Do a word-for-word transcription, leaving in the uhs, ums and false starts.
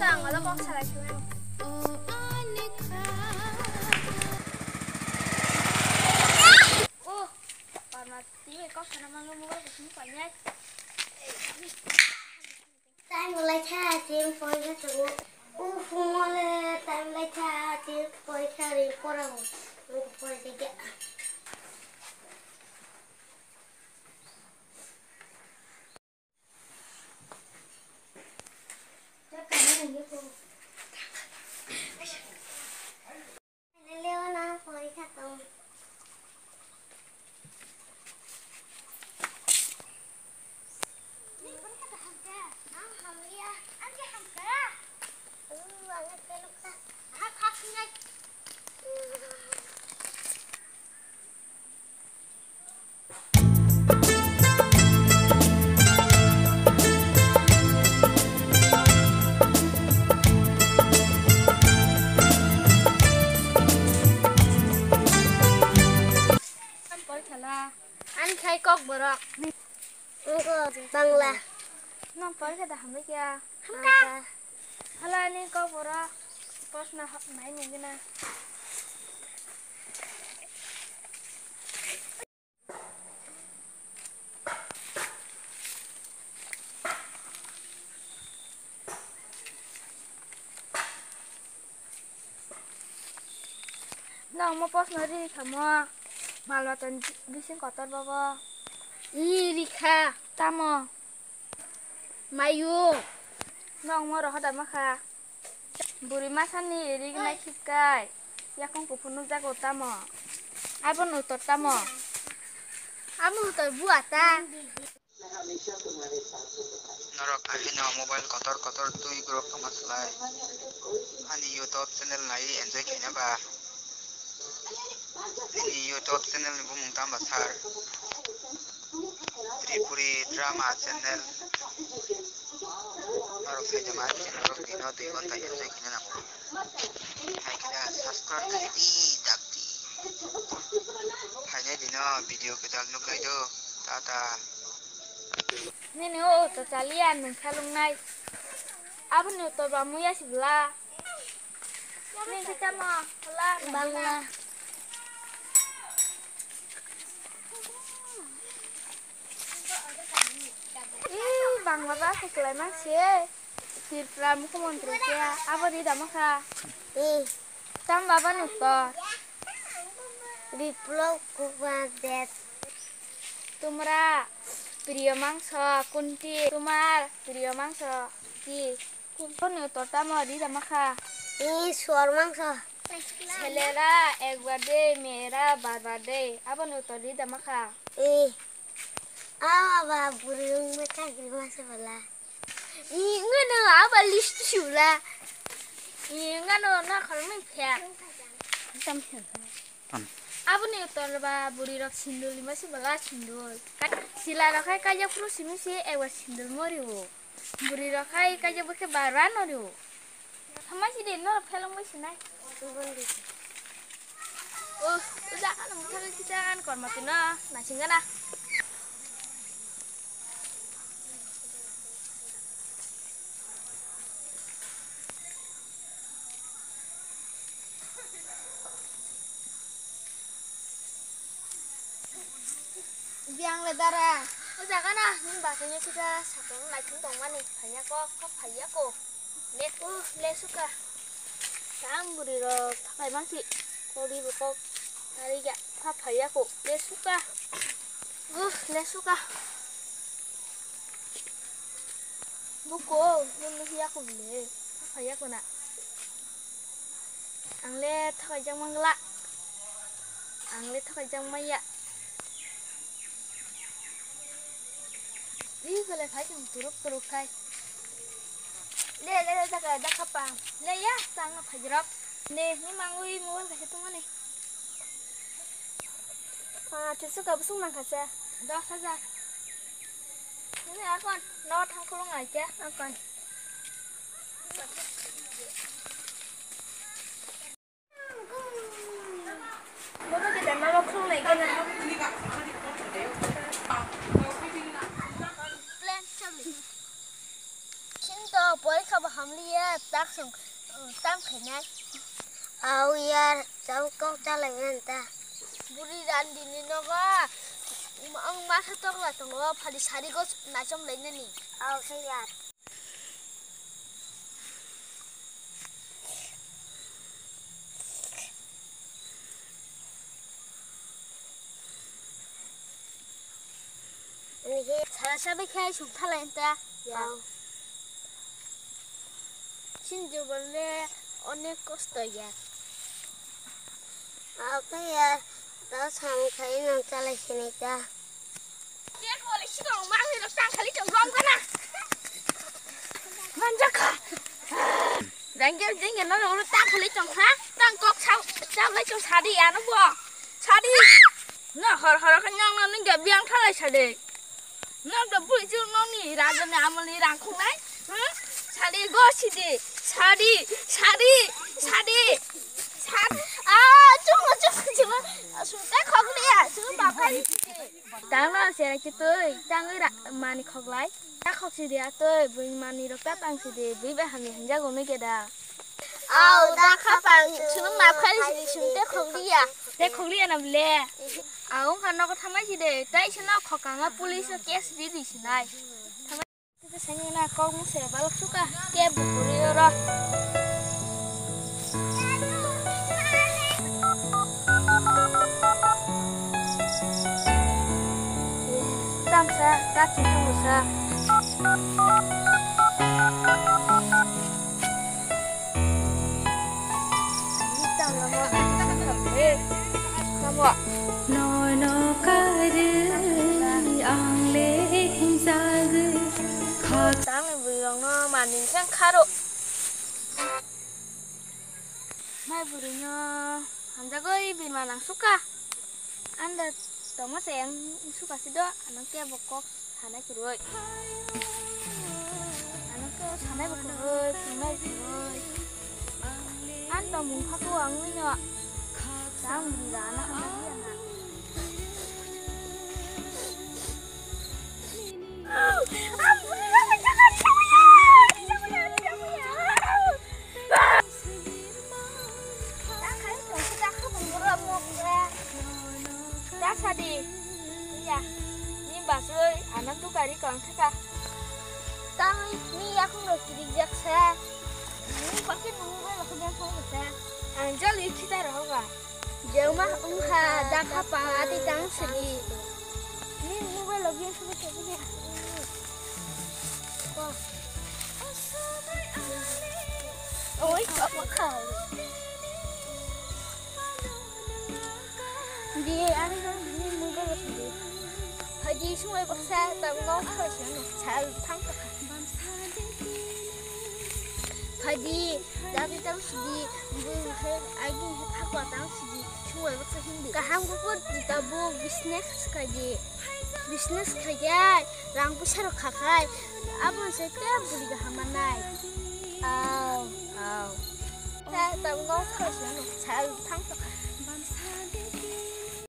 ta ang olo kok salai sini. Oh, parma, tini kok sana mangga mangga kesini banyak. Time lai kha, time porikha tongo. Uff, mole time lai kha, time porikha ri pora bo. Porikha kya? Leona, porikha tong. Ani khai kok borok. Wngkha Bangla. Nang porikha da hambai kya? Hamkha. Hala ani kok borok. Proshno hok nai nungina. Nang mo proshno ri khamo, mal matan bising kotor bobo. I rikha. Tamo? Mayu. Nang mo rohoda makha. Buri masani ri gnai khibkai. Yakung kuphur nukjago tamo? Aboni utor tamo? Aboni utor bua ta. Norok ahino mobile kotor kotor twi gorok tongma slai. Ani YouTube channel nai enjoy khaina ba? Ani YouTube channel ni bumung tamba sir? Tripuri drama channel. Norok saida ma channel rok dino dui ghonta enjoy khaina nango. Hai khe subscribe khaidi dakti. Phainai dino video kwtal nuknai do. Tata. Nini o auto chaliya nungkha lungnai. Aboni auto ba muya sibla. Nini khe tamo? Bangla. Bangla. Baba, khe kwlai mang se. Tripura mukhyamantri khe abo ri da ma kha. Hmm. Tam baba ni uttor. Biplab Kumar Deb. Tumra priyo mangso kunti? Tumar priyo mangso ki? Kunti ni uttor tamo ri da ma kha. Ee, suar mangso. Selera ek bar de, mera bar bar de. Abo ni uttor ri da ma kha. Ee. Aa, ba, bwrwi wngwi kagri masa bala. Ee, wngano abo list sula. Ee, wngano na khoroknwi pher. Tam pher. Aboni uttor ba bwrwi rok sindul ni masa bala sindul. Sila rok hai kaijak phuru simi se ekbar sindul mori o. Bwrwi rok hai kaijak bwkhe bar bar no rio. Thamai si de, norok phelong bai sinai. Oh, uja ano mutha kisa an korma tino, na singa na. Biang le dara. O jaga na, nini bagwi kisa sakung naithok tongmani, phaiya ko, kok phaiya ko. Lesu, lesu ka. Tang bwrwi rok thakai mangsi. Kori bo kok. Nari ya, pha phaiya ko. Lesu ka. Uh, lesu ka. Buko, nunu hiya ko bile. Pha phaiya ko na. Ang le thakai jang mangla. Ang le thakai jang maya. Ih, belai phai tong turuk turuk khai. Le, le, le, jaga, jaga pang. Le, ya, tang na phai rok. Ne, ni mangwi mobile kaisa tongmani. Ah, tisu ka busung nang kasa. Dos hajar. Ni akon, no thang khulung ai kya, akon. Chinto porikha bo hamliya tak song tam khainai. Au yar, chau kok chalai nanta. Buri randini nogo ang masa tokla tongo, phari sari go nachom lainani. Au khe yar. Sara sabai khai suk thalai ta. Ya. Sin jobon le onek kosto ya. Apa ya? Tao sam khai nang chalai sini ta. Manjaka. Jangge jingge no no tang khali tong kha. Tang kok sao sao lai tong sadi ya no bo. Sadi. No hor hor kha nyong no ningge biang thalai sadi. No do bui ju no ni raja ni amol ni rang khunai. Hmm? Sadi go sidi. Sadi. Sadi. Sadi. Sadi. Ah, chungo chungo chungo. Sute khok dia. Chungo bapai. Tang no se ki tui. Tang ira mani khok lai. Ta khok si dia tui. Bui mani rok ta tang si di. Bui bai hamni hanjago nui ke da. Au, da khapang, chwng ma phari sini chwng te khokliya. Te khokliya na bole? Au, wngkha nogo thamai si de. Tai se no khokang a police o case ri di sinai. Thamai te sani na kok mung se balok suka. Ke bukuri oro. Tamsa, ta chwng sa. Nono karwi ang le himjagwi khak. Tangni bwrwirokno manwi khe kharo. Mai bwrwino hamjagwi bini ma nang sukha. Anda tongma se ang sukha si do, ano kebo kok sanai kwrwi. Ano kebo sanai bo kwrwi, phungnai bo kwrwi. Ang tongmung kha kho ang wngno. Tang bwrwi rana hamjagwi ana. Sadi, iya, ni basoi anam tu kari kang thaka. Tang ni yakung rok kirijak sa. Ni pakin nungwi rok yang sa. Ang jali kita rok ba. Jeuma wngkha dakha pa ati tang sidi. Ni mobile log yang sini sini. Wah. Oi, apa kau? Di, ano ni mobile log sini. Haji sumai baksa tang no kau sini. Sal tang tak. Phaidi, jati tang sidi, bui he, agi he thakwa tang sidi, sumai baksa hindi. Kaham kukur di tabuk business khaidi. Business khaidi, rang puisa rok khakhai. Abon se te buri kaham manai. Au, au. Ta, ta, no khaisi ano, sal thang to kha.